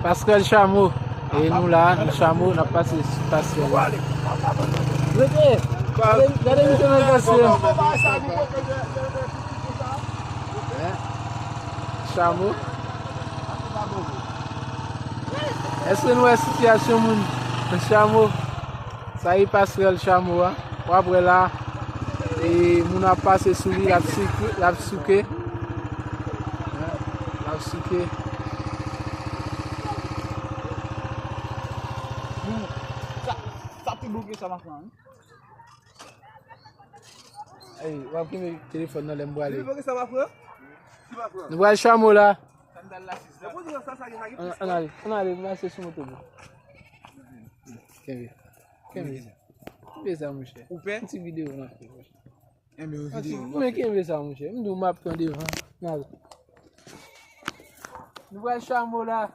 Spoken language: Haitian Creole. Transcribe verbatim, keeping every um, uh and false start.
Pasrèl Chamo. E nou la, nou Chamo, n ap pase sou pasrèl la. Rete! Gade, gade misye nan gaz frè m. Chamo. Èske nou wè sitiyasyon moun nan Chamo? Sa e pasrèl Chamo a. W ap wè la, e moun ap pase sou li, l ap souke, l ap souke. L ap souke. Sa, sa pi bon ke sa m ap pran, wi. Ey, w ap kenbe telefòn nan lè m prale. Pi bon ke sa m ap pran? Nou pral Chamo la. Ann, ann ale, ann ale, mache sou moto bro. Kenbe. Kenbe. Kenbe sa, monchè. Ou pè? Yon ti videyo n ap fè, monchè. Enben, yon videyo. Men kenbe sa, monchè. M di w m ap pran devan. Ann ale. Nou pral Chamo la.